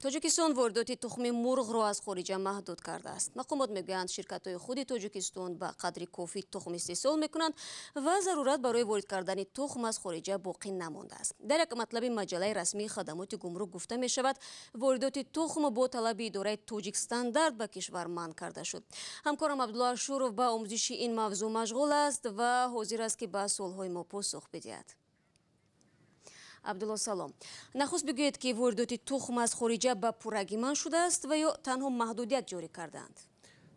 Тоҷикистон воридоти тухми мурғро аз хориҷа маҳдуд кардааст. Мақомот мегӯянд, ширкатҳои худи Тоҷикистон ба қадри кофӣ тухм истеҳсол мекунанд ва зарурат барои ворид кардани тухм аз хориҷа боқӣ намондааст. Дар як матлаби маҷаллаи расмии хадамоти гумрук гуфта мешавад, воридоти тухм бо талаби идораи Тоҷикстандарт ба кишвар манъ карда шуд. Ҳамкорам Абдулло Ашуров ба омӯзиши ин мавзӯъ машғул аст ва ҳозир аст, ки ба суолҳои мо посух бидиҳад. Абдулло, салом. Нахуст бигӯед, ки воридоти тухм аз хориҷа ба пуррагӣ манъ шудааст ва ё танҳо маҳдудият ҷорӣ кардаанд?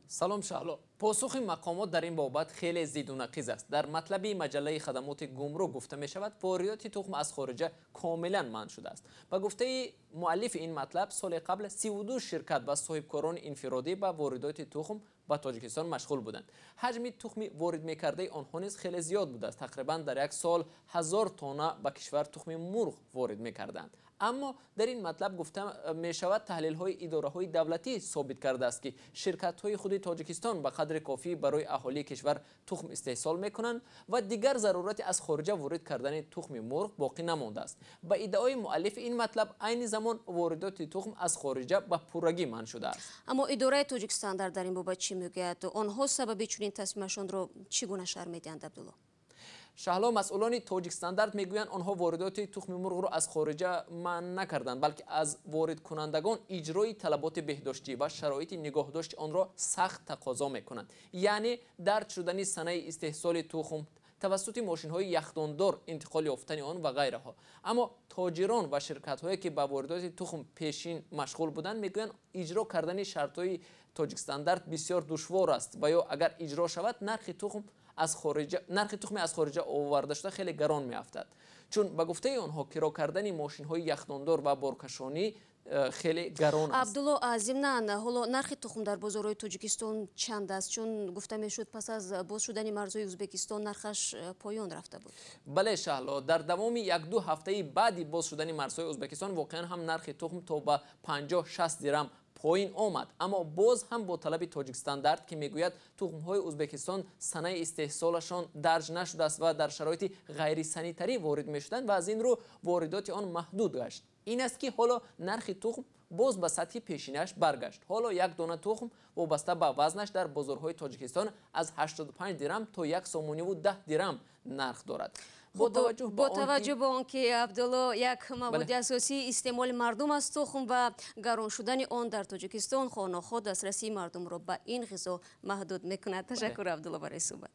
Салом, Шаҳло. Посухи мақомот дар ин бобат хеле зиду нақиз аст. Дар матлаби маҷаллаи хадамоти гумрук гуфта мешавад, воридоти тухм аз хориҷа комилан манъ шудааст. Ба гуфтаи муаллифи ин матлаб, соли қабл 32 ширкат ва соҳибкорони инфиродӣ ба воридоти тухм ба Тоҷикистон машғул буданд. Ҳаҷми тухми ворид мекардаи онҳо низ хеле зиёд будааст. Тақрибан дар як сол 1000 тонна ба кишвар тухми мурғ ворид мекарданд. Аммо дар ин матлаб гуфта мешавад, таҳлилҳои идораҳои давлатӣ собит кардааст, ки ширкатҳои худи Тоҷикистон ба қадри кофӣ барои аҳолии кишвар тухм истеҳсол мекунанд ва дигар зарурати аз хориҷа ворид кардани тухми мурғ боқӣ намондааст. Ба иддаои муаллифи ин матлаб, айни замон воридоти тухм аз хориҷа ба пуррагӣ манъ шудааст. Аммо идораи Тоҷикстандарт дар ин бобат чӣ мегӯяд? Онҳо сабаби чунин тасмимашонро чӣ гуна шарҳ медиҳанд, Абдулло? Шаҳло, масъулони Тоҷикстандарт мегӯянд, онҳо воридоти тухми мурғро аз хориҷа манъ накарданд, балки аз воридкунандагон иҷрои талаботи беҳдоштӣ ва шароити нигоҳдошти онро сахт тақозо мекунанд, яъне дарҷ шудани санаи истеҳсоли тухм, тавассути мошинҳои яхдондор интиқол ёфтани он ва ғайраҳо. Аммо тоҷирон ва ширкатҳое, ки ба воридоти тухм пешин машғул буданд, мегӯянд, иҷро кардани шартҳои Тоҷикстандарт бисёр душвор аст ва ё агар иҷро шавад, нархи тухми аз хориҷа оварда шуда хеле гарон меафтад, чун ба гуфтаи онҳо киро кардани мошинҳои яхдондор ва боркашонӣ хеле гарон аст. Абдулло, зимнан ҳоло нархи тухм дар бозорҳои Тоҷикистон чанд аст? Чун гуфта мешуд, пас аз боз шудани марзҳои Ӯзбекистон нархаш поён рафта буд. Бале, Шаҳло, дар давоми 1-ду ҳафтаи баъди боз шудани марзҳои Ӯзбекистон воқеан ҳам нархи тухм то ба 50-60 дирам поин омад. Аммо боз ҳам бо талаби Тоҷикстандарт, ки мегӯяд, тухмҳои Ӯзбекистон санаи истеҳсолашон дарҷ нашудааст ва дар шароити ғайрисанитарӣ ворид мешуданд ва аз ин рӯ воридоти он маҳдуд гашт. Ин аст, ки ҳоло нархи тухм боз ба сатҳи пешинаш баргашт. Ҳоло як дона тухм вобаста ба вазнаш дар бозорҳои Тоҷикистон аз 85 дирам то 1 сомониву 10 дирам нарх дорад. Бо таваҷҷӯҳ ба он ки, Абдулло, як маводи асосии истеъмоли мардум аст тухм ва гарон шудани он дар Тоҷикистон хоҳ нохоҳ дастрасии мардумро ба ин ғизо маҳдуд мекунад. Ташаккур, Абдулло, барои суҳбат.